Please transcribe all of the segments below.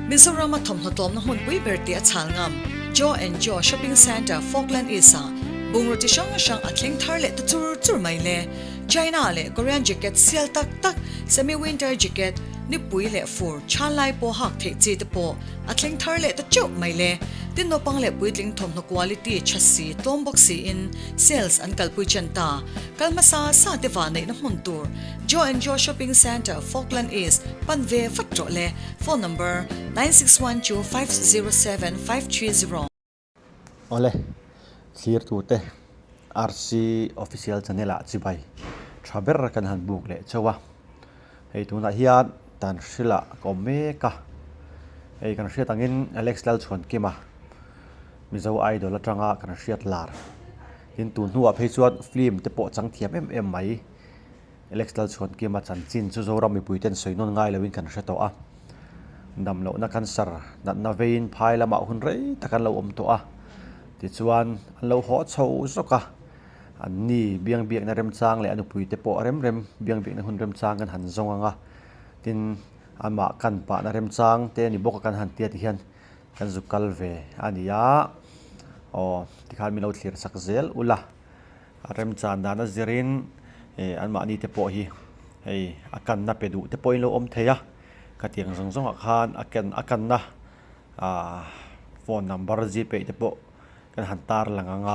Mizorama thawmhnaw tlawmna hmunpui ber tih a chhal ngam Joe and Joe Shopping Centre, Falkland East-ah bungraw chi hrang hrang a thleng thar leh ta chur chur mai le. China leh Korean jacket sial tak tak, semi-winter jacket, nipui leh fur chhan lai pawh hak theih chi te pawh a thleng thar leh ta teuh mai le. Tin naupang leh puitling thawmhnaw quality tha si tlawm bawk siin sales an kalpui chen ta. Kal hmasa sa te vahneihna hmun tur Joe and Joe Shopping Centre, Falkland East, pan ve vat rawh le. Phone number, 9612507530. Awle, thlirtute RC Official Channel ah chibai tha ber kan han buk leh chauh a. Hei tunah hian Tanhril ah ka awm mek a. Hei kan hriat angin Alex Lalchhuankima Mizo Idol atanga kan hriat lar. Tin tun hnuah phei chuan film te pawh chang thiam em em mai. Alex Lalchhuankima chanchin chu Zoram mipuiten sawi nawn ngai loin kan hre tawh a. Damlohna cancer natna veiin phai lamah hun rei tak an lo awm tawh a. Tichuan an lo haw chho zawk a, an ni biang biakna remchang leh a nupuite pawh rem rem biang biakna hun remchang kan han zawng ang a. Tin, amah kan pahna remchang te a ni bawk a kan han tia ti hian kan zuk kal ve a ni a. Aw tikhan min lo thlir sak zel ula. A remchan dan a zirin eh anmahni te pawh hi hei a kanna pe duh te pawhin lo awm thei a, khatiang zawng zawngah khan a ken a kanna ah phone number gpay te pawh kan han tar lang ang a,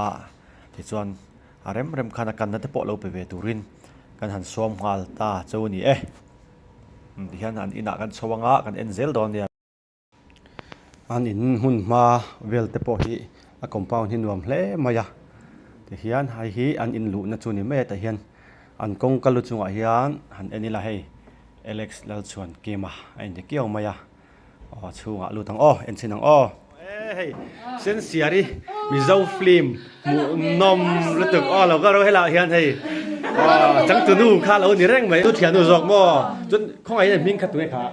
tichuan a rem rem khan a kanna te pawh lo pe ve turin kan han sawm nghal ta chu a ni e. Tihian an inah kan chho ang a, kan en zel dawn nia. An in hmun hma vel te pawh hi a compound hi nuam hle mai a tihian hei hi an in luhna chu ni mai a tah hian an kawngka lu chungah hian han en ila hei Alex Lalchhuankima a inti kiau mai a aw chhungah lut ang aw en chhin ang aw. Hei Sensiari Mizo film hmuhnawm lutuk aw lo ka ro helaiah hian hei aw changtunu kha lo ni reng mai chu thiannu zawk maw chuan khawngaih in hming kha tunge kha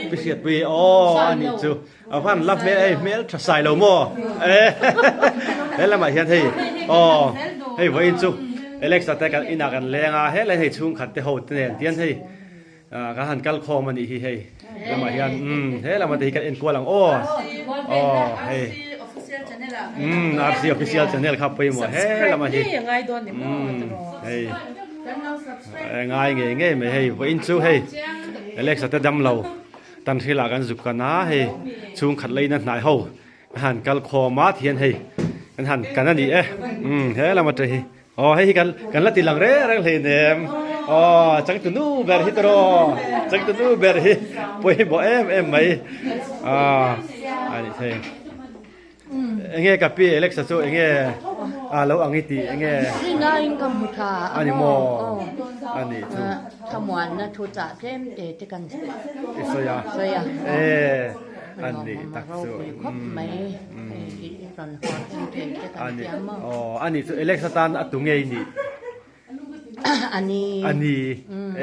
pi hriatpui aw a nih chu a van la hmel hei hmel tha sai lo maw he lamah hian hei aw hei vawiin chu Alexa te kan inah kan leng a helai hei chhungkhat te ho te nen tian hei. Ah kan han kal khawm a nih hi hei lamah hian umm he lamah te hi kan enkual ang aw aw hei umm RC official channel kha pawimawh he lamah hi umm hei ngai ngei ngei mai hei vawiin chu hei Alex a te dam lo tan hrilah kan zuk kan a hei chhungkhat leina hnai ho kan han kal khawm a tihian hei kan han kan a ni e umm he lamah te hi. Aw hei hi kan kan la ti lang reng reng hlei nem aw changtu nu ber hi tawh changtu nu ber hi pawimawh em em mai ah a ni thei enge ka pi Alexa chu enge a lo ang i tih enge Rinaiin ka hmu tha a ni maw a ni chu thlamuanna thu chah tlem te te kan i sawi a sawi a e a ni tak chu khawp mai. Ani aw ani chu Alex atan a tu ngei ni ani ani e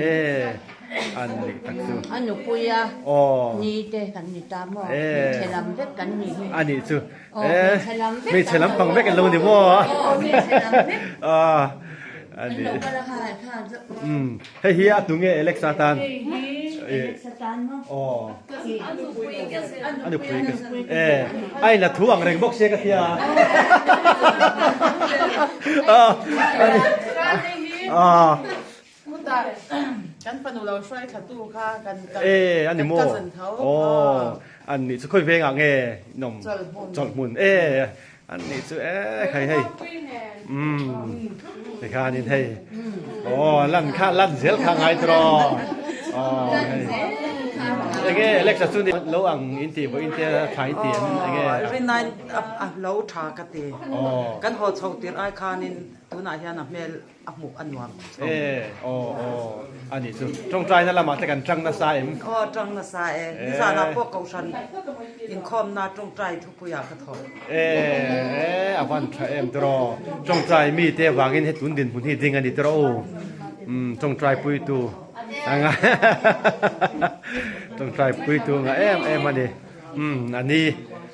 ani tak chu a nupuia aw ni te kan ni ta maw hmeichhe lam vek kan ni hi ani chu e hmeichhe lam pang vek an lo ni maw a ani hei hi a tu nge Alex atan Alex atan maw aw A nupui ka e a in a thu ang reng bawk sia ka tia a a kan fanu lo hruai thla tu kha kan e ani maw aw an nih chu khawi vengah nge nawm chawlhhmun e An nih chu e khai hei umm tikhanin hei aw lan kha lan zel kha ngai tawh aw hei enge Alexa chu ni lo ang in tih vawiin te tha in tih an enge Rinai a lo tha ka ti kan haw chho tir ai khanin tunah hian a hmel A hmuh a nuam chho. E, aw, aw, a nih chu. Tawngtaina lamah te kan tang nasa em? Aw, tang nasa e. Nizanah pawh Kohhran inkhawmna tawngtai thupuiah ka thawk. E, e, a van tha em tiraw. Tawngtai mite avangin he tun dinhmun hi ding a ni tiraw u. Umm, tawngtai puitu anga tawngtai puitu nga em em a ni. Umm, a ni.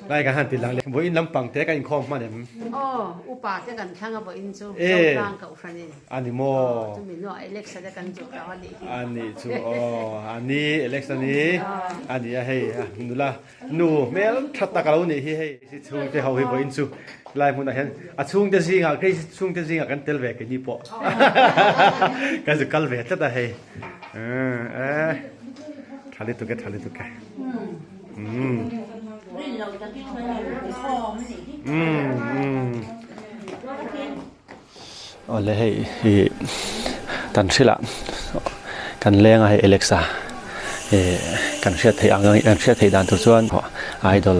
Lai kan han ti lang leh. Vawiin lampang te kan inkhawm hman em? Aw, upa te kan thlang a vawiin chu Zotlang Kohhranin. A ni maw? Aw, chumi hnuah Alexa te kan zawh tawh a nih hi. A nih chu aw, a ni Alexa ni a ni a hei nula nu hmel tha tak a lo nih hi hei. Grace chhungte ho hi vawiin chu lai hmunah hian a chhungte zingah Grace chhungte zingah kan tel ve keini pawh kan zu kal ve tlat a hei. Tha lutuk e tha lutuk e. Awle hei ih tan hrilh ah kan leng a hei Alexa ih kan hriat theih ang kan hriat theih dan tur chuan idol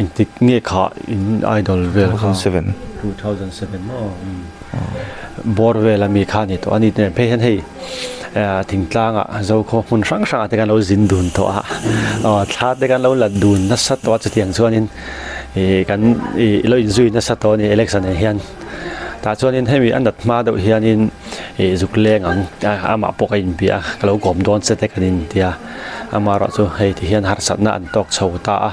engtik nge kha in idol vel kha 2007 maw bawr vel ami kha a ni tawh a ni nen phei hian hei thingtlangah Zokhaw hmun hrang hrangah te khan lo zin dun tawh a aw thla te khan lo la dun nasa tawh a chutiang chuanin ih kan ih lo inzui nasa tawh a ni Alexa nen hian tah chuanin hemi a nat hma deuh hianin ih zuk leng ang amah pawh ka inbia a ka lo kawm dawn che te kan intia amaherawh chu hei ti hian harsatna an tawk chho ta a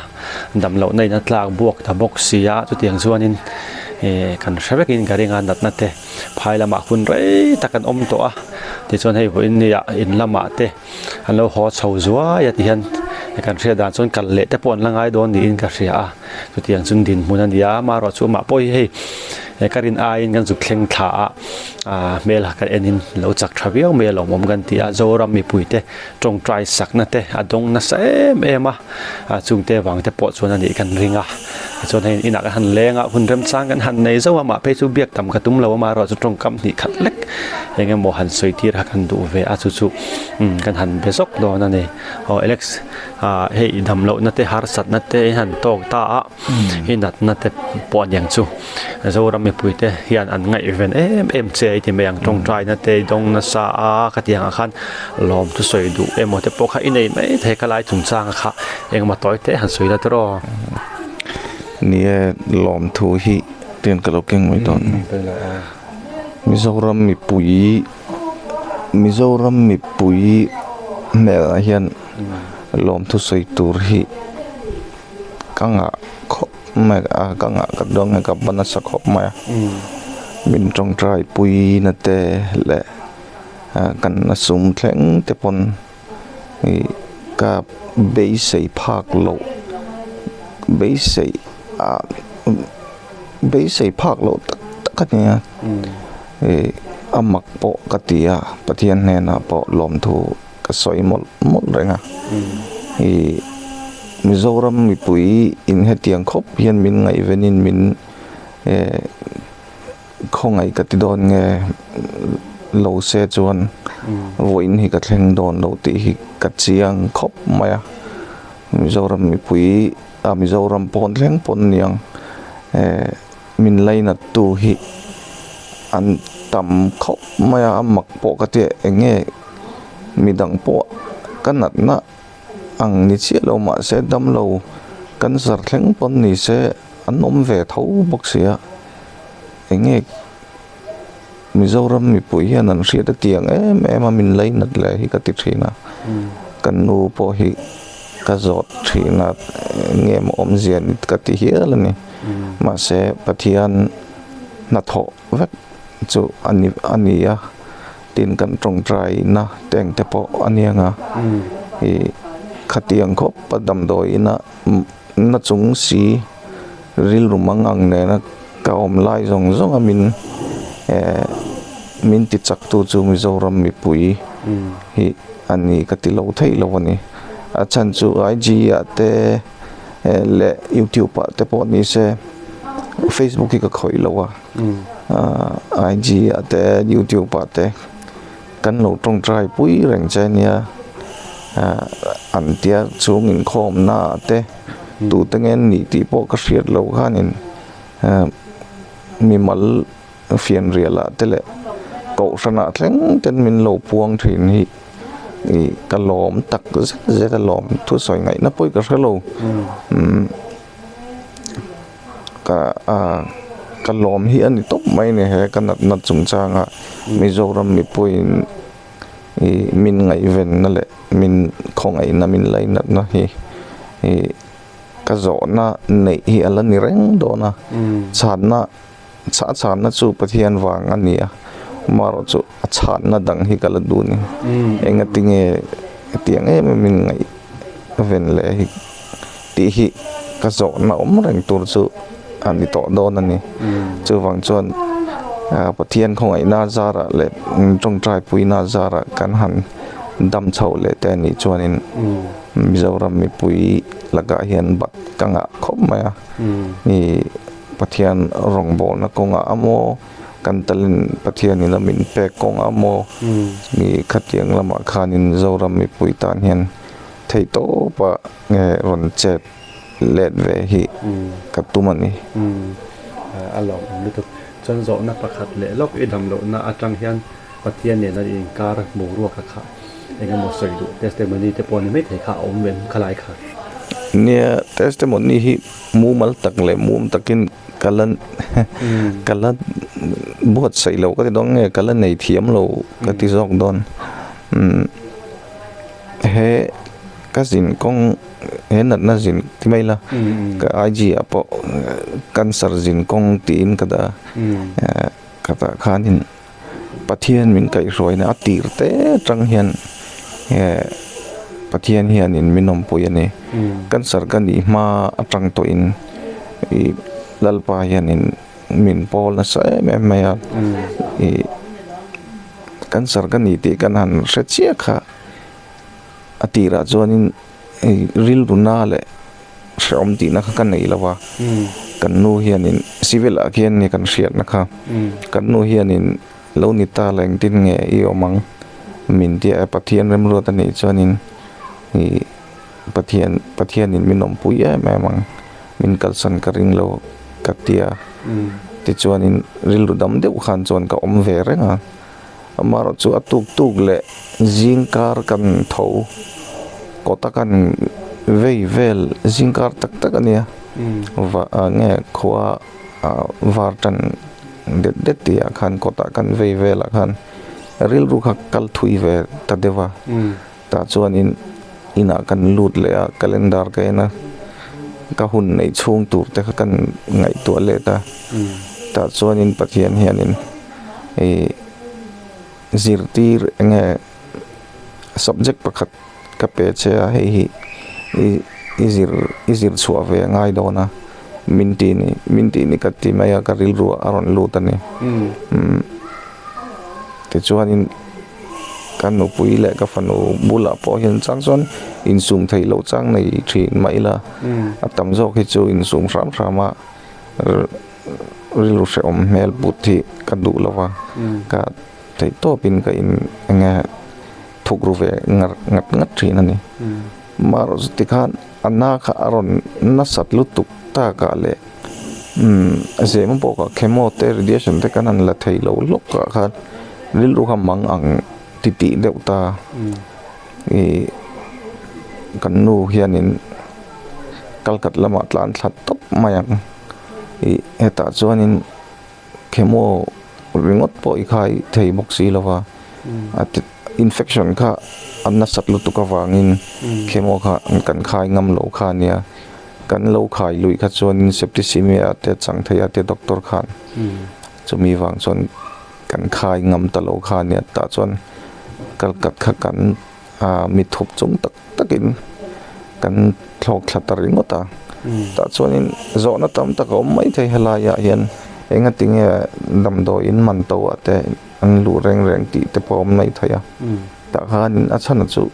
damlohna in a tlak buak ta bawk si a chutiang chuanin ih kan hre vekin ka ring a natna te. Phai lamah hun rei tak an awm tawh a, tichuan hei vawiin ni ah in lamah te an lo haw chho zuai a ti hian kan hriat dan chuan kal leh te pawh an la ngai dawn niin ka hria a, chutiang chuan dinhmun a ni a, amaherawh chu amah pawh hi hei ka rin aiin kan zuk thleng thla a, ah hmel kan en in lo chak tha viau mai a lawmawm kan ti a, Zoram mipui te tawngtai sakna te a dawng nasa em em a. a chungte vang te pawh chuan a nih kan ring a chuan hei inah kan han leng a hun remchang kan han nei zauh a mah phei chu biak tam ka tum lo a amaherawhchu tawngkam hnih khat lek eng emaw han sawi tir kha kan duh ve a chu chu umm kan han be zawk dawn a ni aw Alex ah hei dam lohna te harsatna te in han tawk ta a i natna te pawh a niang chu Zoram mipui te hian an ngaihven em em che a i ti mai ang tawngtaina te i dawng nasa a ka tih angah khan lawm chu sawi duh emaw te pawh kha i nei mai thei ka lai chungchang kha engemaw tawi te han sawi la tiraw. Ni e lawmthu hi tian ka lo keng mai dawn Mizoram mipui Mizoram mipui hmelah hian lawmthu sawi tur hi ka ngah khawp mai a ka ngah ka dawng a ka va nasa khawp mai a min tawngtai pui na te leh kan a sum thleng te pawn ih ka beisei phak loh beisei ah beisei phak loh tak tak a ni a ih a mak pawh ka ti a Pathian hnenah pawh lawmthu. Ka sawi mawlh mawlh reng a, ih Mizoram mipui in hetiang khawp hian min ngaihvenin min eh khawngaih ka ti dawn nge lo se chuan vawiin hi ka thleng dawn lo tih hi ka chiang khawp mai a, Mizoram mipui ah Mizoram pawn thleng pawn niang eh min lainat tu hi an tam khawp mai a, a mak pawh ka tia eng nge midang pawh ka natna ang ni chiah lo mahse damlo cancer thleng pawn ni se an awm ve tho bawk si a, eng nge Mizoram mipui hian an hriat a tiang em em a min lainat leh hi ka ti thin a, kan nu pawh hi ka zawt thin a eng nge maw awmzia ni ka ti hial a ni. Mahse Pathian hnathawh vek chu a ni a ni a, tin kan tawngtaina te eng te pawh a ni ang a, ih khatiang khawp a damdawi ina na chung si rilru mang ang nena ka awm lai zawng zawng a min eh min ti chak tu chu Mizoram mipui hi a ni ka ti lo theih lo a ni. A chhan chu IG ah te. Leh youtube ah te pawh ni se facebook hi ka khawih lo a IG ah te youtube ah te kan lo tawngtai pui reng che nia an tia chhung inkhawm na ah te tute nge an nih tih pawh ka hriat loh khanin mimal fianrial ah te leh kohhran ah thleng ten min lo puang thin hi. Ih ka lawm tak zet zet a lawm thusawi ngaihna pawh hi ka hre lo umm ka ah ka lawm hi a ni tawp mai a ni he ka natna chungchanga Mizoram mipuiin ih min ngaihvenna leh min khawngaihna min lainatna hi ih. ka zawhna neih hi a la ni reng dawn a, chhanna a chhanna chu Pathian vang a ni a, amaherawh chu a chhanna dang hi ka la duh ni. Engatinge hetiang em em in ngaih ven leh hi tih hi ka zawhna awm reng tur chu a ni tawh dawn a ni. Chuvang chuan Pathian khawngaihna zarah leh tawngtai puina zarah kan han dam chhoh leh te a nih chuanin Mizoram mipui lakah hian bat ka ngah khawp mai a. Ih Pathian rawngbawlna kawngah amaw kan talent Pathianin a min pek kawngah amaw ih khatiang lamah khanin Zoram mipui tan hian theih tawpa nge rawn chet let ve hi ka tum a ni. A lawmawm lutuk. Chuan zawhna pakhat leh lawk i dam lohna atang hian Pathian nena i inkar boruak a khah eng emaw sawi duh testimony te pawh ni maithei kha a awm em khalai kha? Nia, testimony hi mumal tak leh mum takin ka la ka la buatsaih lo ka ti dawn nge ka la nei thiam lo ka ti zawk dawn. He ka zin kawng he natna zin ti mai la ka IG ah pawh cancer zin kawng tiin ka dah a ka dah khanin Pathian min kaihhruaina a tir te atang hian Pathian hianin min awmpui a ni cancer ka nih hma atang tawhin ih Lalpa hianin min pawl nasa em em mai a ih cancer ka ni tih kan han hre chiah kha. A tirah chuanin hei rilru na leh hrehawm tihna kha ka nei lo va, kan nu hianin civil ah khian nge kan hriatna kha, kan nu hianin lo ni ta la engtin nge i awm ang min tia e Pathian remruat a nih chuanin ih Pathian Pathianin min awmpui em em ang min kalsan ka ring lo ka tia tichuanin rilru dam deuh khan chuan ka awm ve reng a. Amaherawh chu a tuk tuk leh zing kar kan tho kawta kan vei vel zing kar tak tak a nia va ah nge khua ah var tan det det tih ah khan kawtah kan vei velah khan rilru kha kal thui ve ta deuh a tah chuanin inah kan lut leh a calendar ka en a ka hun neih chhung tur te kha kan ngaihtuah let a tah chuanin Pathian hianin. Ih zirtir eng nge subject pakhat ka pe che a hei hi ih i zir i zir chhuah ve a ngai dawn a min tih ni min tih ni ka ti mai a ka rilru ah a rawn lut a ni umm tichuanin ka nupui leh ka fanu bulah pawh hian chang chuan insum theih loh chang nei thin mah ila a tam zawk hi chu insum hram hram a. Rilru hrehawm hmel put hi ka duh lo va, ka theih tawpin ka in eng nge thuk ru ve ngar ngat ngat thin a ni. Marawh chu tikhan a na kha a rawn nasat lutuk takah leh umm zema pawh chemo te radiation te kan han la thei lo hlawk ah khan rilru kha mang ang titih deuh ta ih kan nu hianin kalkhat lamah tlan thla tawp mai ang. Ih hetah chuanin chemo ringawt pawh i khai thei bawk si lo va a ti infection kha a nasat lutuk avangin chemo kha kan khai ngam lo kha a nia kan lo khai luih kha chuanin septicemia te chang thei a tia doctor khan chumi vang chuan kan khai ngam ta lo kha a nia tah chuan kalkat kha kan ah mi thup chung tak takin kan thlawk thla ta ringawt a tah chuanin zawhna tam tak a awm maithei helaiah hian engati nge damdawi in man to ah te an luh reng reng tih te pawh a awm mai thei a tah khanin a chhan chu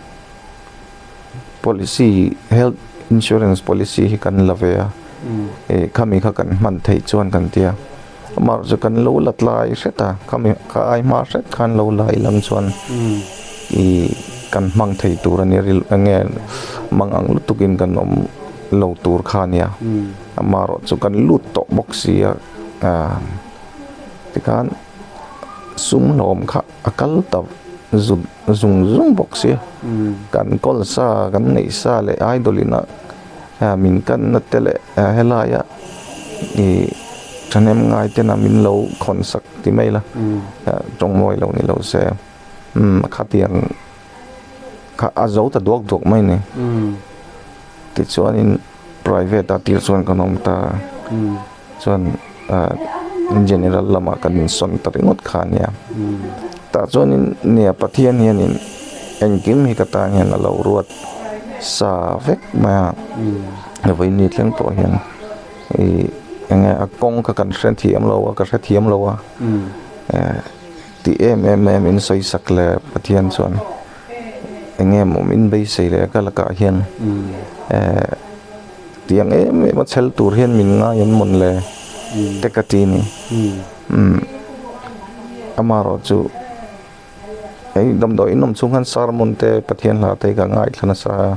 policy health insurance policy hi kan la ve a ih khami kha kan hman theih chuan kan tia amaherawhchu kan lo la tlai hret a khami kha ai hma hret khan lo la ilang chuan ih kan hmang thei tur a nia ril eng nge mang ang lutukin kan awm lo tur kha a nia amaherawhchu kan lut tawh bawk si a ah tikhan sum hlawm kha a kal ta zut zung zung bawk si a kan kawl sa kan neih sa leh idol ina min kanna te leh helaia ih thahnem ngai tena min lo khawn sak ti mai la tawng mawi lo ni lo se umm khatiang kha a zo ta duak duak mai a ni tichuanin. Private a tir chuan kan awm ta chuan ah general lamah kan insawn ta ringawt kha a nia. Tah chuanin nia Pathian hianin engkim hi ka tan hian a lo ruat sa vek mai a, vawiin ni thleng pawh hian ih eng nge a kawng kha kan hrethiam lo a ka hrethiam lo a eh tih em em em in sawi sak le Pathian chuan. Eng nge maw min beisei leh ka lakah hian eh tiang em em a chhel tur hian min ngai an mawn le te ka ti ni umm amaherawh chu hei damdawi in awm chhung khan sermon te Pathian hla te ka ngaithla nasa a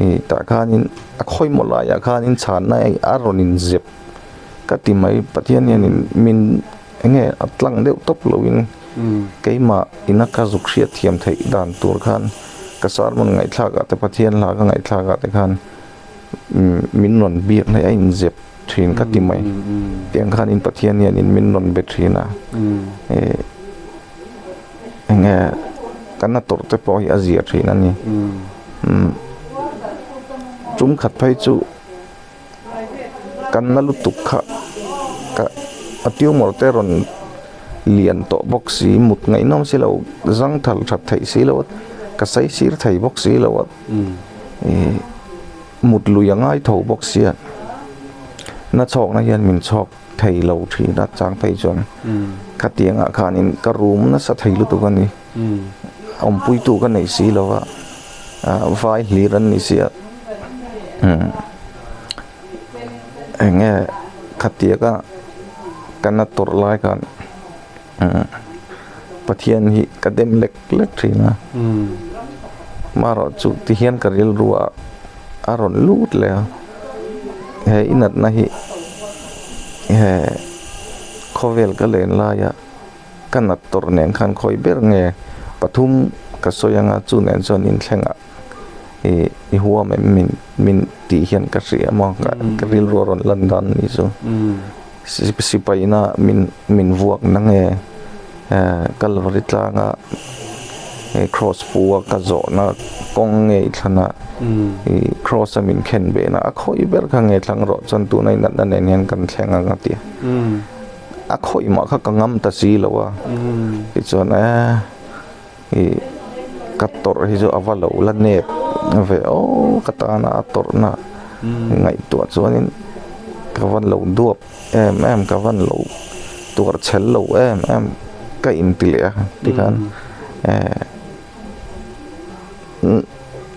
ih tah khanin a khawimawh laiah khanin chhanna a rawn inzep ka ti mai Pathian hianin min. Eng nge a tlang deuh tawp loin keimah ina ka zuk hriat thiam theih dan tur khan ka sermon ngaihthlak ah te Pathian hla ka ngaihthlak ah te khan min rawn biak na hi a inzep thin ka ti mai. Tiang khan in Pathian hian in min rawn be thin a eh eng nge kan na tawrh te pawh hi a zia thin a ni. Tum khat phei chu. Kan na lutuk kha ka a tumor te rawn lian tawh bawk si mut ngaihnawm si lo zang thal that theih si lo a ka sawi sir thei bawk si lo a ih mut lui a ngai tho bawk sia na chhawkna hian min chhawk thei lo thin a chang phei chuan khatiang ah khanin ka room nasa thei lutuk a ni awmpuitu ka nei si lo a. Vai hlir an ni sia eng nge khatiaka kan a tawrh lai khan Pathian hi ka dem lek lek thin a marawh chu ti hian ka rilru ah a rawn lut leh a he inatna hi he khawvel ka len laia. Ka nat tawrh nen khan khawi ber nge pathum ka sawi anga chu nen chuan inthlengah ih i huam em min min tih hian ka hria maw ka rilru a rawn lan dan ni chu sipaina min min vuak na nge Kalvari tlanga cross pu a ka zawhna kawng nge i thlan a ih cross a min khen ve na a khawi ber kha nge thlang rawh chuan tuna i natna nen hian kan thleng ang a ti a. A khawih mah kha ka ngam ta si lo a, tichuan eh ih ka tawrh hi chu a va lo la nep ve aw ka tana a tawrhna ngaihtuah chuanin ka va lo duap em em ka van lo tuar chhel lo em em ka inti leh a tikhan eh.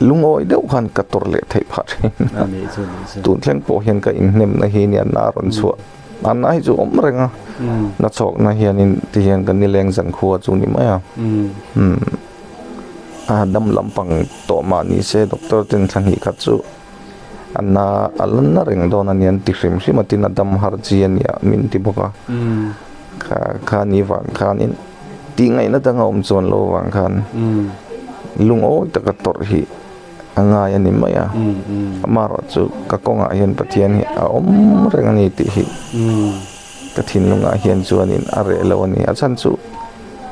Lungawi deuh khan ka tawrh leh theih phah thin a, tun thleng pawh hian ka inhnemna hi nia na rawn chhuah a na hi chu awm reng a, na chhawkna hianin ti hian ka nileng zan khua chu ni mai a, a dam lampang tawh mah ni se doctor ten thla hnih khat chu a na a la na reng dawn a nia an ti hrim hrim a tin a dam har chi a nia min ti bawk a, kha kha ni vang khanin. Tih ngaihna dang a awm chuan lo avang khan lungawi taka tawrh hi a ngai a ni mai a. Amaherawh chu ka kawngah hian Pathian hi a awm reng a ni tih hi ka thinlungah hian chuanin a reh lo a ni. A chhan chu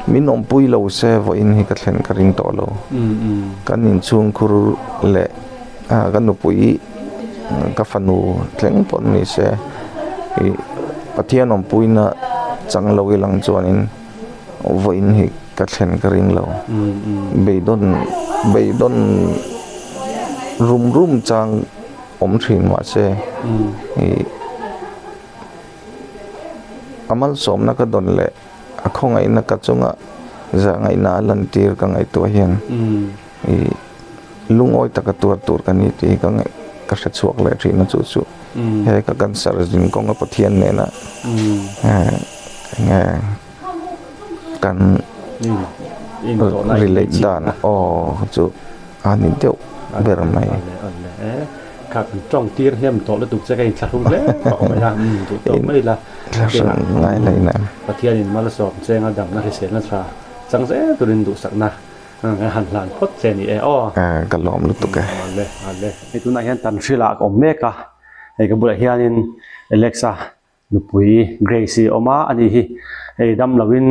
min awmpui lo se vawiin hi ka thlen ka ring tawh lo. Kan inchhungkhur leh ka nupui ka fanu thleng pawh ni se ih Pathian awmpuina chang lo ilang chuanin vawiin hi ka thlen ka ring lo beidawn beidawn rum rum chang awm thin mahse ih a malsawmna ka dawn leh a khawngaihna ka chunga zahngaihna a lantir ka ngaihtuah hian ih. Lungawi taka tuar tur ka ni tih hi ka ngaih ka hre chhuak leh thin a chu chu he ka cancer zin kawnga Pathian nena enge kan relate dan aw chu a ni deuh ber mai. Kha kan tawng tir hnem tawh lutuk che ka inthlahrung hle tawh mai a duh tawh mai la Pathianin malsawm chenga damna hriselna tha chang zel turin duhsakna Ka han hlan phawt che ni e aw. Ka lawm lutuk e. Ale ale. Hei tunah hian Tanhril ah ka awm mek a, hei ka bulah hianin Alexa nupui Grace hi a awm a, ani hi hei dam loin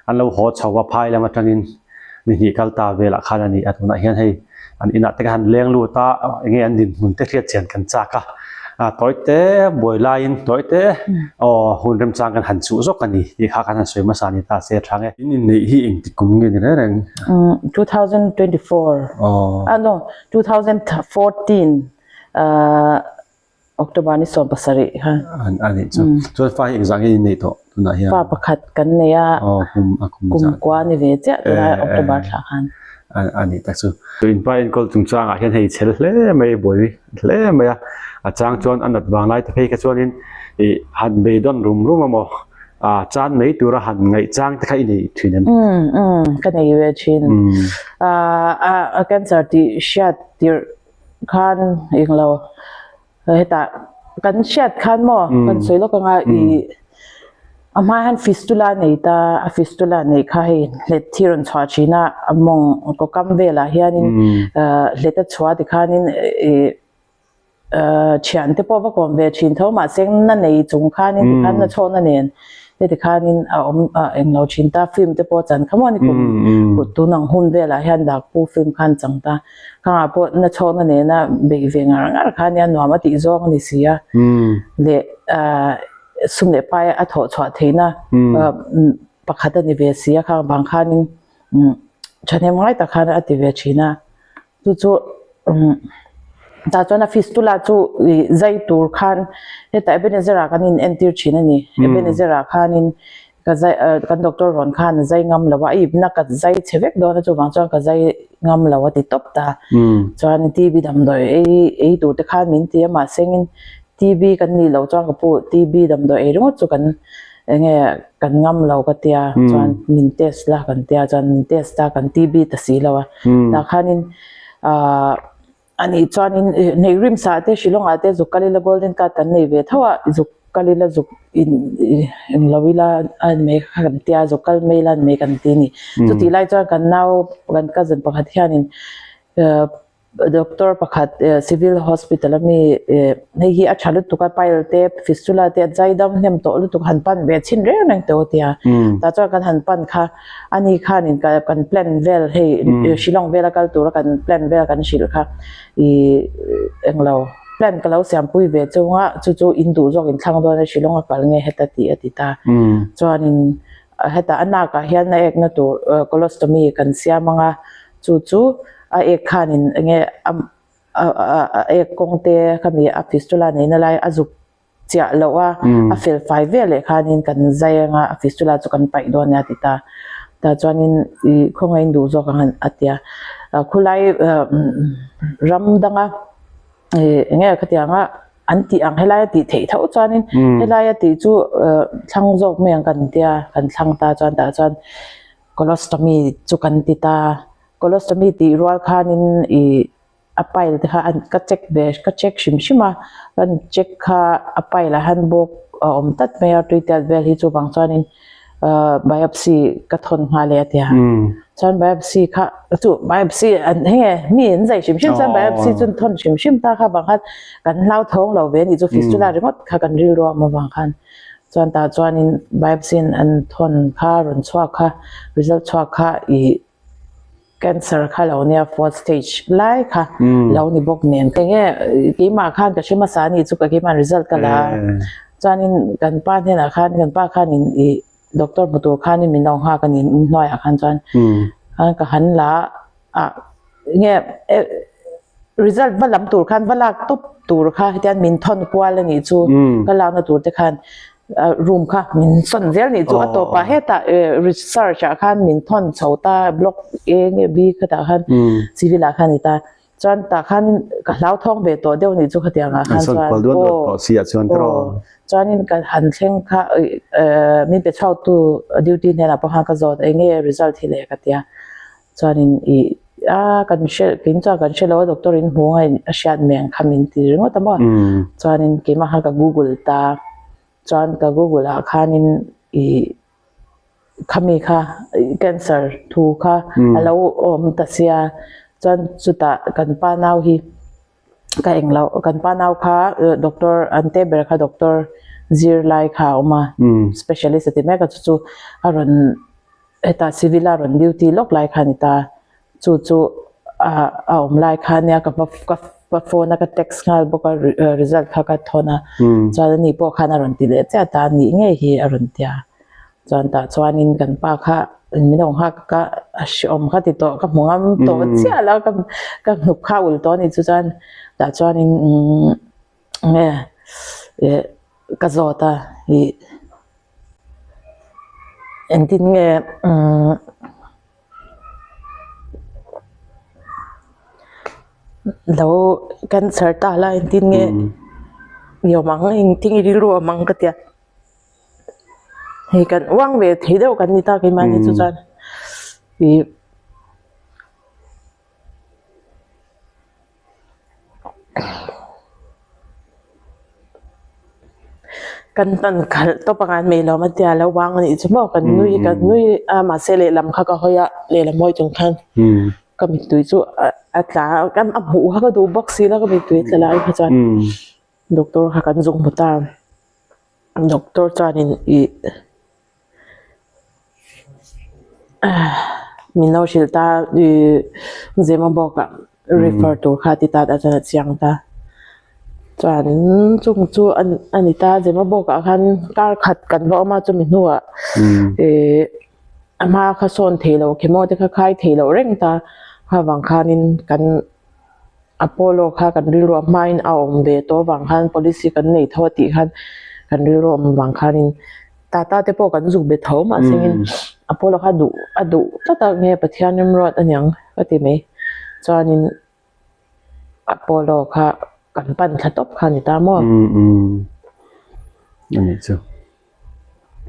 an lo haw chho a phai lam atangin ni hnih kal ta velah khan a ni a, tunah hian hei an inah te ka han leng lut a, eng nge an dinhmun te hriat chian kan chak a. A tawi te buai laiin tawi te aw hun remchang kan han chuh zawk a ni tih kha kan han sawi hmasa a ni ta se tha nge. In inneih hi engtik kum nge ni reng reng? 2024 ah no 2014 October ni 17 khan. A nih chu. Chuan fa hi engzah nge in neih tawh tunah hian? Fa pakhat kan nei a. Aw kum a kum zah. Kum kua ni ve chiah tunah October thla khan. A nih tak chu. In pa enkawl chungchangah hian hei chhel hle mai buai hle mai a. A chang chuan a nat vang lai te phei kha chuanin ih han beidawn rum rum a maw ah chan mai tura han ngaih chang te kha i nei thin em? Umm umm ka nei ve thin. Ah a cancer tih hriat tirh khan englo hetah kan hriat khan maw kan sawi lawk anga ih a hma hian fistula nei ta a fistula neih kha hei hlet hi rawn chhuah thin a a mawng kaw kam velah hianin ah hlet a chhuah tikhanin ih ah thiante pawh va kawm ve thin tho mahse na nei chung khanin tikhan na chhawkna nen te tikhanin a awm ah englo thin ta film te pawh chan kha maw ni kum kut tun ang hun velah hian dakpu film khan chang ta. Khangah pawh na chhawkna nena beih ve ngar ngar kha nia nuam a tih zawng a ni si a. Leh sum leh pai a thawh chhuah theihna pakhat a ni ve si a khang vang khanin thahnem ngai tak khan a ti ve thin a. Chu chu tah chuan a fistula chu zai tur khan hetah Ebenezer-ah kan inentir thin a ni. Ebenezer-ah khanin Ka zai kan doctor rawn khan a zai ngam lo a, a ipna ka zai chhe vek dawn a chuvang chuan ka zai ngam lo a ti tawp ta. Chuan TB damdawi ei ei tur te khan min ti a mahse engin TB kan nih loh chuan ka pu TB damdawi ei ringawt chu kan enge kan ngam lo ka tia chuan min test la kan tia chuan min test a kan TB ta si lo a. Tah khanin ahh A nih chuanin nei rim sa te Shillong ah te zuk kal ila golden card kan nei ve tho a, zuk kal ila zuk in eng lo ila a ni mai kha kan tia zuk kal mai ila a ni mai kan ti a ni. Chutih lai chuan kan nau kan cousin pakhat hianin doctor pakhat civil hospital a mi hei hi a tha lutuk a pile te fistula te a zai dam hnem tawh lutuk han pan ve chhin reng reng teh aw tia. Tah chuan kan han pan kha Ani khanin ka kan plan vel hei Shillong vela kal tura kan plan vel kan hrilh kha ih englo plan ka lo siampui ve chunga chu chu in duh zawk in thlang dawn a Shillong a kal nge heta tih a ti ta. Chuanin hetah a nakah hian a ekna tur colostomy kan siam anga chu chu a ek khanin enge a ek kawng te khami a fistula neihna lai a zuk chiah loh a, a fel fai vel leh khanin kan zai anga a fistula chu kan paih dawn nia ti ta. Tah chuanin ih khawngaih duh zawk ang a ti a. Khulai ram danga ih eng nge khatianga an tih ang helai a tih theih tho chuanin helai a tih chu thlang zawk mai ang kan tia kan thlang ta chuan tah chuan colostomy chu kan ti ta. Colostomy tih rual khanin ih a pile te kha an ka check ve ka check hrim hrim a kan check kha a pile ah hian bawk a awm tlat mai a tui tiat vel hi chuvang chuanin ahh biopsy ka thawn nghal e a ti a chuan biopsy kha chu biopsy an heng e mi an zai hrim hrim chuan biopsy chu an thawn hrim hrim ta kha vang khan kan hlauthawng lo ve a nih chu fistula ringawt kha kan rilru a awm avang khan chuan tah chuanin biopsy an thawn kha rawn chhuak kha result chhuak kha ih. Cancer kha lo nia fourth stage lai kha lo ni bawk nen enge keimah khan ka hre hmasa a nih chu ka keimah result ka la a chuanin kan pa hnenah khan kan pa khanin ih doctor hmu tur khanin min lo nghak a ni hnuaiah khan chuan ka han la a enge result va lam tur khan va lak tawp tur kha hetiang min thawn kual a nih chu ka lakna tur te khan room kha min sawn zel nih chu a tawpah hetah research ah khan min thawn chho ta block A nge B khatah khan civil ah khan a ni ta chuan tah khan ka hlauthawng ve tawh deuh nih chu khatiang ah khan chuan aw chuanin ka han thleng kha min pe chhuak tu duty hnenah pawh khan ka zawt eng nge result hi le ka tia chuanin ih a kan hre kin chuan kan hre lo a doctor in hmu a a hriat meng kha min ti ringawt a maw chuanin keimah khan ka google ta chuan ka google ah khanin ih khami kha cancer thu kha a lo awm ta sia chuan chutah kan pa nau hi ka eng loh kan pa nau kha doctor an te ber kha doctor zirlai kha a awm a specialist a ti mek a chu chu a rawn. Hetah civil a rawn duty lawk lai kha a ni ta, chu chu a awm lai kha nia ka hma ka. ka phone a ka text nghal bawk a result kha ka thawn a chuan ani pawh khan a rawn ti leh chiah ta nih ngei hi a rawn ti a chuan tah chuanin kan pa kha min lo nghak ka a hreawm kha ti tawh ka hmu ngam tawh chiah lo ka ka hnuk kha a ulh tawh a nih chu chuan tah chuanin umm nge eh ka zawt a ih engtin nge umm. Lo cancer ta la engtin nge i awm ang engtin i rilru awm ang ka tia hei kan uang ve thei deuh kan ni ta keimahni chu chuan ih. Kan tan khalh tawp anga an mei lo a tia lo vang a nih chu maw kan nui kan nui a mahse lehlam kha ka hawi a lehlam hawi chung khan ka mittui chu a tla a a hmuh kha ka duh bawk si lo ka mittui a tla lai kha chuan doctor kha kan zuk hmu ta a doctor chuanin ih. Min lo hrilh ta ih Zemabawk ah refer tur kha ti ta chuan a chiang ta chuan chung chu a ni ta Zemabawk ah khan kar khat kan va awm a chumi hnuah ih a hma kha sawn thei lo chemo te kha khai thei loh reng ta avang khanin kan Apollo kha kan rilru a hmain a awm ve tawh avang khan policy kan nei tho a tih khan kan rilru a awm avang khanin Tata te pawh kan zuk be tho mahse in Apollo kha duh a duh tlat a nge Pathian remruat aniang ka ti mai chuanin Apollo kha kan pan thla tawp kha a ni ta maw. Anih chu.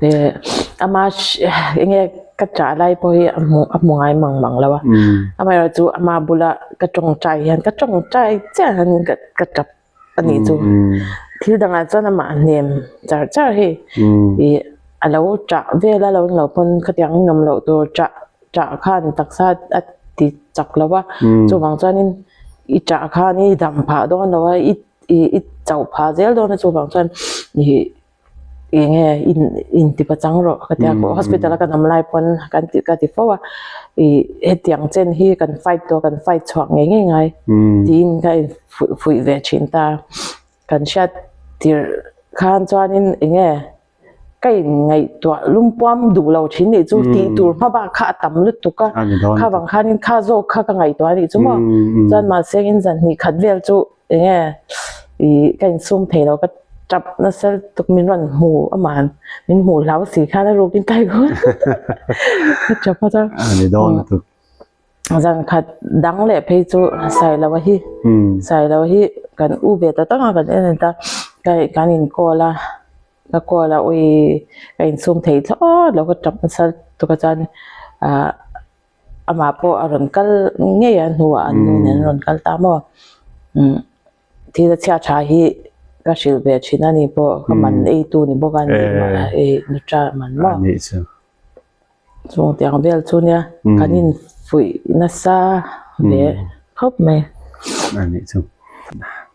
Eh ama enge ka chah lai pawh hi a hmu a hmu ngai mang mang lo a amaherawhchu ama bula ka tawngtai hian ka tawngtai chiah hian ka ka tap a nih chu thil dangah chuan amah a hnem char char hei ih a lo chah vel a lo ni lo pawn khatiang in awm loh tur chah chah khan taksa a ti chak lo a chuvang chuanin i chah khan i dam phah dawn lo a i i chauh phah zel dawn a chuvang chuan ih. Eng nge in in ti pachang rawh ka tia hospital a kan awm lai pawn kan ti ka ti fo a ih hetiang chen hi kan fight tawh kan fight chhuak ngei ngei ngai tiin ka in fuih fuih ve thin ta kan hriat tirh khan chuanin eng nge ka in ngaihtuah lungpuam duh lo thin nih chu tih tur hma bak kha a tam lutuk a kha vang khanin kha zawk kha ka ngaihtuah a nih chu maw chuan mahse in zan hnih khat vel chu. Eng nge ih ka insum thei lo ka tap nasa lutuk min rawn hmu aman min hmuh hlau si khan a rukin kai khawn ka tap a chuan A ni dawn lutuk. Zan khat dang leh phei chu Sailoa hi Sailoa hi kan u ve ta tak a kan en ta kan in call a ka call a ui ka insum thei thlawt lo ka tap nasa lutuk a chuan ah. Amah pawh a rawn kal ngei a hnuah an nu nen an rawn kal ta maw? Umm thil a chhia tha hi ka hrilh ve thin a ni pawh ka man eitu ni bawk a ni ei nutra man maw? Chung tiang vel chu nia kan infuih nasa ve khawp mai. A nih chu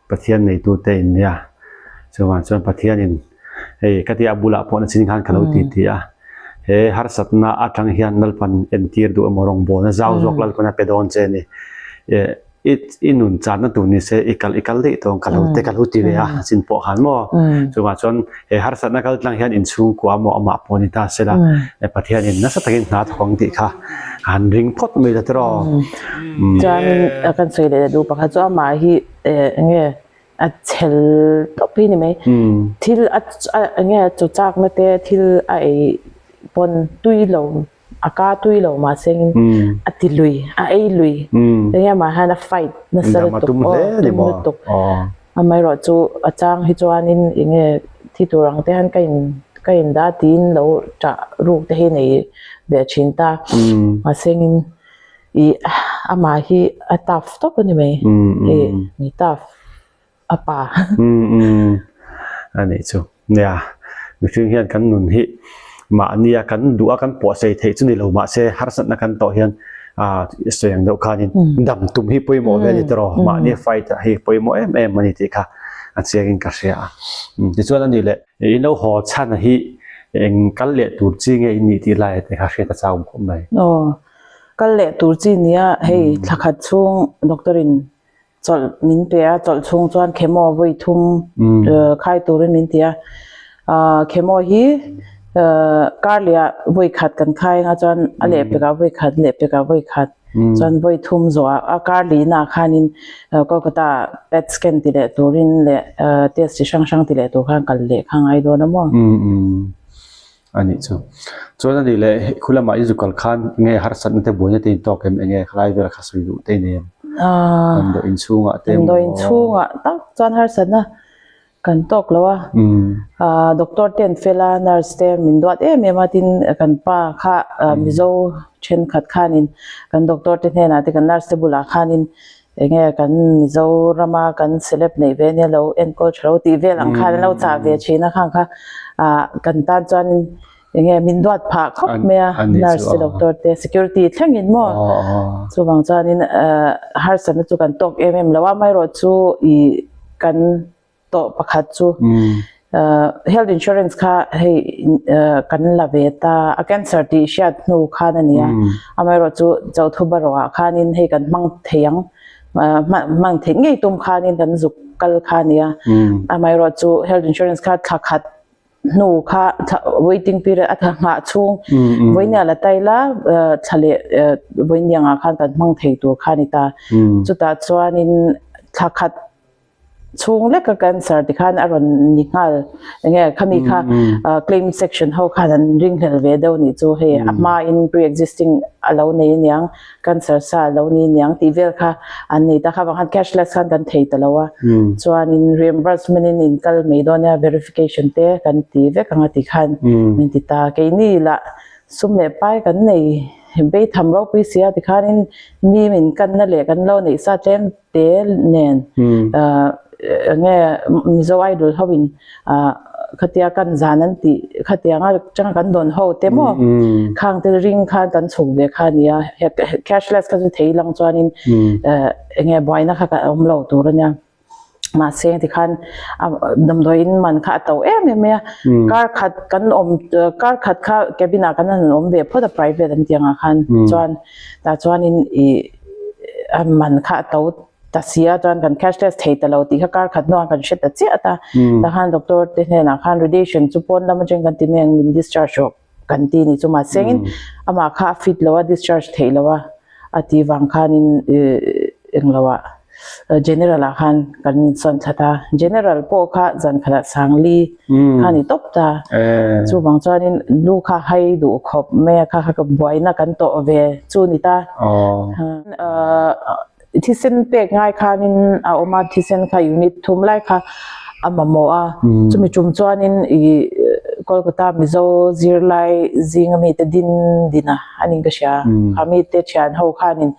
Pathian neitute in nia chuvang chuan Pathianin Hei ka tia bulah pawh na chin khan ka lo ti ti a, he harsatna atang hian Lalpan entir duh emaw rawngbawlna zau zawk Lalpan a pe dawn che a ni. I i nun channa tur ni se i kal i kal daih tawng ka lo te ka lo ti ve a chin pawh khan maw. Chuvang chuan he harsatna kal tlang hian inchhungkua maw amah pawh ni ta sela Pathianin nasa takin hna thawk ang tih kha han ring phawt mai la tiraw. Chuan kan sawi leh duh pakhat chu amah hi eng nge A chhel tawp hi ni mai. Thil a eng nge chaw chakna te thil a ei pawn tui lo a ka tui lo mahse a ti lui a ei lui eng nge mah hian a fight nasa lutuk aw tum lutuk amaherawh chu a chang hi chuanin eng nge thi tur ang te hian ka in ka in dah tiin lo tah ruk te hi nei ve thin ta mahse Ih amah hi a tough tawp a ni mai. Ih mi tough a pa. Umm a nih chu. Nia mihring hian kan nun hi mahnia kan duh a kan pawhsei theih chu ni lo mahse harsatna kan tawh hian ah sawi ang deuh khanin dam tum hi pawimawh ve a ni tawh mahni fight hi pawimawh em em a ni tih kha a chiangin ka hria a. Tichuan a nih leh in lo haw chhan hi eng kal leh tur chi nge in nih tih lai te kha hriat a chau khawp mai. Aw. Kal leh tur chi nia hei thla khat chhung doctor in Chawlh min pe a, chawlh chhung chuan chemo vawi thum khai turin min ti a. Chemo hi kar leh ah vawi khat kan khai anga chuan a lehpekah vawi khat, lehpekah vawi khat chuan vawi thum zawh ah a kar lihna ah khanin Kolkata ah pet scan ti leh turin leh test chi hrang hrang ti leh tur khan kal leh kha ngai dawn a maw? A nih chu. Chuan a nih leh khu lamah i zu kal khan enge harsatna te buaina te intawk em enge khalai vel kha sawi duh te i nei em? Damdawi inchhungah te emaw? Damdawi inchhungah tak chuan harsatna kan tawk lo a. Doctor te an fel a, nurse te min duat em em a, tin kan pa kha Mizo thenkhat khanin kan doctor te hnenah te kan nurse te bulah khanin Enge kan Mizorama kan celeb neih ve ania lo enkawl tha lo tih vel ang khan an lo chah ve thin a khang kha ah kan tan chuanin enge min duat phah khawp mai a nurse te doctor te security thlengin maw chuvang chuanin ah harsatna chu kan tawk em em lo a amaherawhchu ih kan tawh pakhat chu health insurance kha hei kan la ve ta a cancer tih hriat hnu khan a ni a amaherawh chu chauhthu barawh ah khanin hei kan hmang thei ang hmang theih ngei tum khanin kan zuk kal kha a ni a amaherawh chu health insurance kha thla khat hnu kha waiting period a nghah chhung vawinia la tai la thla leh vawinia ah khan kan hmang thei tur kha a ni ta chutah chuanin thla khat chhung leka cancer ti khan a rawn ni nghal enge khami kha claim section ho khan an ringhlel ve deuh nih chu hei a hma in pre existing a lo nei aniang cancer sa a lo ni aniang tih vel kha an nei ta kha vang khan cashless khan kan thei ta lo a chuanin reimbursement in in kal mai dawn nia verification te kan ti vek anga ti khan min ti ta keini lah sum leh pai kan nei beitham ropui sia tikhanin mi min kanna leh kan lo neih sa tlem te nen enge Mizo Idol ho in khatia kan zan an tih khatianga changa kan dawn ho te maw khang te ring khan kan chhuk ve kha ania cashless kha chu thei lang chuanin enge buaina kha ka awm lo tur ania mahse tikhan damdawiin man kha a to em em mai a kar khat kan awm kar khat kha cabin ah kan han awm ve phawt a private an tih angah khan chuan tah chuanin ih a man kha a to ta si a chuan kan cashless thei ta lo tih kha kar khat hnuah kan hre ta chiah ta tah khan doctor te hnenah khan radiation chu pawn lam atangin kan ti mai ang min discharge rawh kan ti ni chu mahse engin amah kha a fit lo a discharge theih lo a a tih vang khanin ih englo ah General ah khan kan insawn thlat a, General pawh kha zan khatah Sangli kha ni tawp ta. Chuvang chuanin lu kha hai duh khawp mai a kha kha ka buaina kan tawh ve chu ni ta. Thisen pek ngai khanin a awm a, thisen kha unit thum lai kha a mamawh a, chumi tum chuanin ih Kolkata Mizo zirlai zinga mite din din a anin ka hria, kha mite thian ho khanin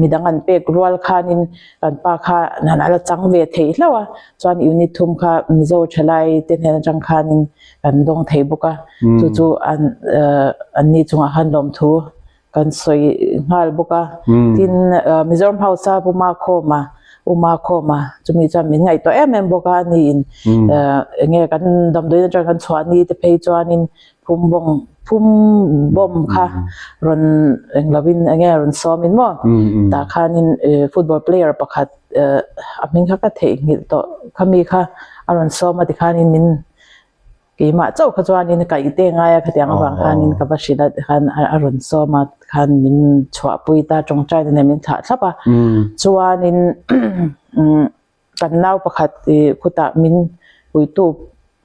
midang an pek rual khanin kan pa kha han ala chang ve thei hlauh a chuan unit thum kha Mizo thalai te hnen atang khanin kan dawng thei bawk a chu chu an an ni chungah khan lawmthu kan sawi nghal bawk a tin Mizoram House a Puma Khawma Uma Khawma chumi chuan min ngaihtuah em em bawk a ani in enge kan damdawiin atang kan chhuah ni te phei chuanin Phum bawng phum bawm kha rawn eng lovin enge rawn sawmin maw tah khanin football player pakhat a hming kha ka theihnghilh tawh khami kha a rawn sawm a tikhanin min keimah chauh kha chuanin kaih te ngai a khatiang avang khanin ka va hrilh a tikhan a rawn sawm a tikhan min chhuahpui ta tawngtai te nen min thlah thlap a chuanin Kan nau pakhat ih khutah min puitu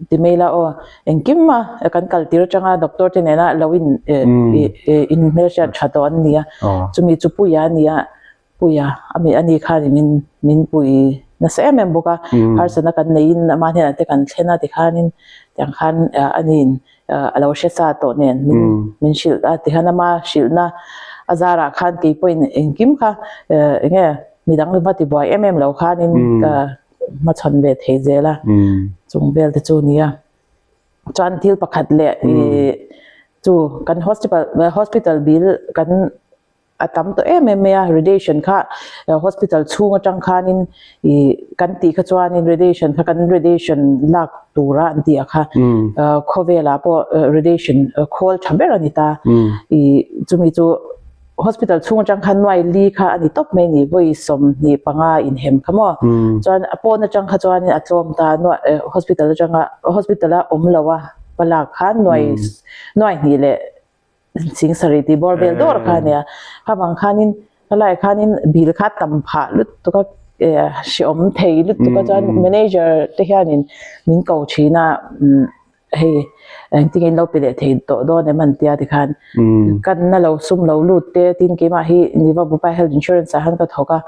ti mai la aw engkim a kan kal tir atanga doctor te nena lo in ih in hmelhriat tha tawh an ni a chumi chu puia a ni a puia ami ani khan min min pui nasa em em bawk a harsatna kan neiin ama hnenah te kan thlen a tikhanin tiang khan ani in a lo hre sa tawh nen min min hrilh a tikhan ama hrilhna a zarah khan keipawhin engkim kha enge midang va ti buai em em lo khanin ka hmachhawn ve thei zel a chung vel te chu nia chuan thil pakhat leh ih chu kan hospital hospital bill kan a tam tawh em em mai a radiation kha hospital chhung atang khanin ih kan tih kha chuanin radiation kha kan radiation lak tura an tih ah kha khawvelah pawh radiation khawl tha ber a ni ta ih chumi chu. Hospital chhung atang khan nuai li kha a ni tawp mai ni, vawi 25 inhem kha maw? Chuan a pawn atang kha chuanin a tlawm ta nuai hospital atanga hospital a awm lo a palak khan nuai nuai hnih leh 70 tih bawr vel dawr kha a nia. Kha vang khanin helaiah khanin bill kha tam phah lutuk a hreawm thei lutuk a chuan manager te hianin min ko thin a. Hei engtin in lo pe leh thei tawh dawn em an tia tikhan kan na lo sum lo lut te tin keimah hi Niva Bupa Health Insurance ah khan ka thawk a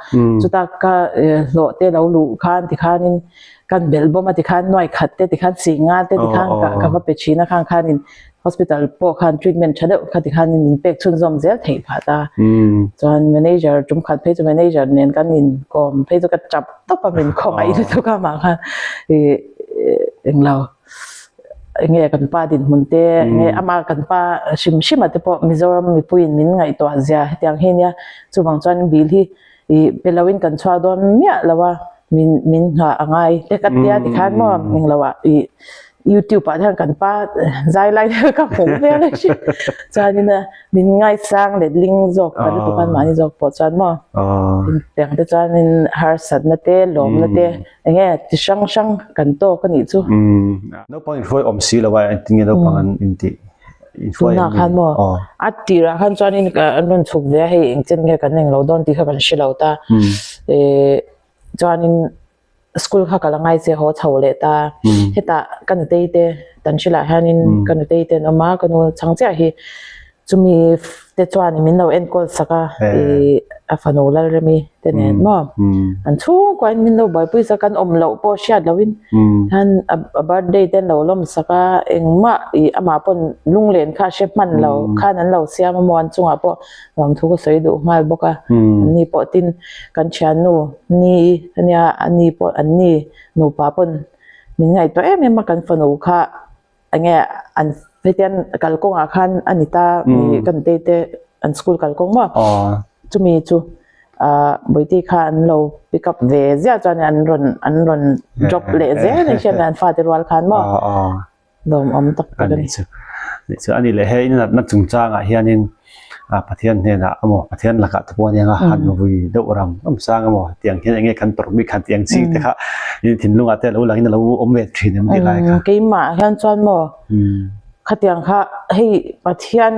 chuta ka hlawh te lo luh khan tikhanin kan belh bawm a tikhan nuai khat te tikhan singa te tikhan ka va pe thin a khang khanin hospital pawh khan treatment tha deuh kha tikhanin min pek chhunzawm zel theih phah ta chuan manager tum khat phei chu manager nen kan inkawm phei chu ka tap tawp a min khawngaih lutuk a mah khan ih englo. Enge kan pa dinhmun te enge ama kan pa hrim hrim a te pawh Mizoram mipuiin min ngaihtuah zia hetiang hi nia chuvang chuan bill hi ih pe lo in kan chhuak dawn miah lo a min min nghah a ngai te ka tia tikhan maw englo ah ih youtube ah te hian kan pa zai lai te ka hmuh vel a hria chuanin a min ngaisang letling zawk ta lutuk a mahni zawk pawh chuan maw hetiang te chuanin harsatna te lawmna te. Enge ti hrang hrang kan tawk a nih chu. Naupang inhruai awm si lo a engtin nge naupang an intih inhruai Tunah khan maw a tirah khan chuanin an rawn chhuk ve a hei engchen nge kan englo dawn tih kha kan hre lo ta eh chuanin school kha ka la ngai che haw chho leh ta hetah ka nutei te tan hrilah hianin ka nutei te an awm a ka nu chhang chiah hi Chumi te chuan min lo enkawl sak a, ih a fanu Lalremi te nen maw an chhungkuain min lo buaipui sak a, an awm loh pawh hriat lohin hian a birthday te an lo lawm sak a, engmah ih amah pawn lunglen kha a hre hman lo khan an lo siam a maw an chungah pawh nuamthu ka sawi duh nghal bawk a, anni pawh tin kan thiannu ni ania ani pawh anni nupa pawn min ngaihtuah em em a kan fanu kha. Enge an hetian kalkawngah khan a ni ta mi kan tei te an school kalkawng maw chumi chu ah Bawihte kha an lo pick up ve ziah chuan an rawn an rawn drop leh zel ni hian an fate rual khan maw lawmawm tak tak a ni. Chu a ni leh hei natna chungchangah hianin ah Pathian hnenah emaw Pathian lakah te pawh aniang a han vui deuh ram ram sang emaw tiang hian enge kan tawrh bik khan tiang chi te kha in thinlungah te alo langin alo awm ve thin em tih lai kha. Keimah hian chuan maw khatiang kha hei Pathian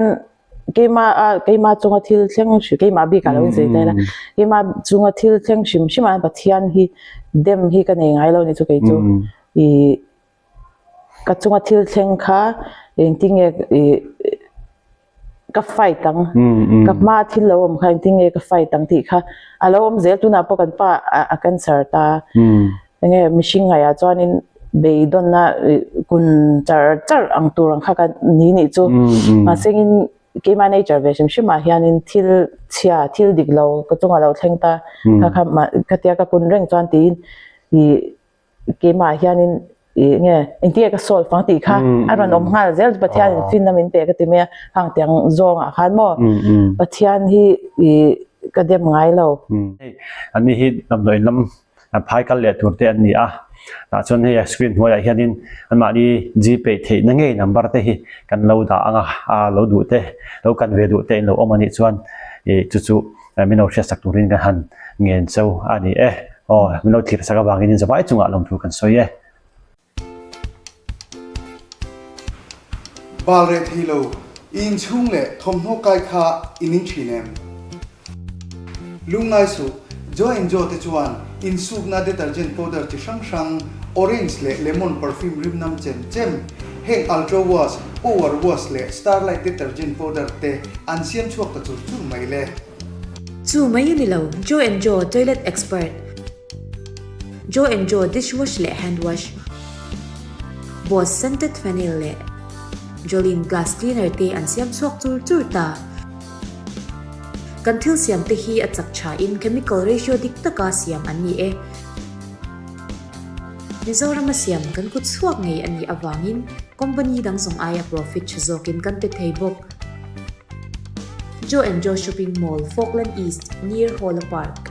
keimah a keimah chunga thil thleng hrim keimah bikah lo inzei ta ila keimah chunga thil thleng hrim hrim ah Pathian hi dem hi ka nei ngai lo ni chu kei chu ih Ka chunga thil thleng kha engtin nge ih ka fight ang ka hma thil lo awm kha engtin nge ka fight ang tih kha a lo awm zel tunah pawh kan pa a cancer ta enge mihring ngaihah chuanin beidawnna ih kun char char ang tur ang kha ka ni nih chu mahse engin keimah nature ve hrim hrim ah hianin thil chhia thil dik lo ka chungah lo thleng ta kha kha khatia ka kun reng chuan tiin ih. Keimah hianin ih nge engtin nge ka solve ang tih kha a rawn awm nghal zel chu Pathian in finna min pek a ti mai a hang tiang zawngah khan maw Pathian hi ih ka dem ngai lo. Hei anni hi damdawiin lam phai kal leh tur te an ni a tah chuan hei screen hnuaiah hianin anmahni gpay theihna ngei number te hi kan lo dah ang a lo duh te lo kan ve duh te in lo awm anih chuan ih chu chu min lo hriatsak turin kan han ngen cho a ni e. Aw, min lo thlir sak avangin in zavai chungah lawmthu kan sawi e. Bal reh thei lo, i inchhung leh thawmhnaw kai kha i ning thin em? Lungngai suh, Joe and Joe te chuan insukna detergent powder chi hrang hrang, orange leh lemon perfume rim nam chem chem, heng Ultra Wash, Power Wash leh Starlight detergent powder te an siam chhuak ta chur chur mai le. Chu mai a ni lo, Joe and Joe toilet expert, Joe and Joe dish wash leh hand wash, Boss scented phenyl leh Jolene glass cleaner te an siam chhuak chur chur ta. Kan thil siam te hi a chak tha in chemical ratio dik taka siam an ni e. Mizorama siam kan kut chhuak ngei a nih avangin company dang zawng aia profit tha zawkin kan pe thei bawk. Joe and Joe Shopping Mall, Falkland East, near Hawla Park.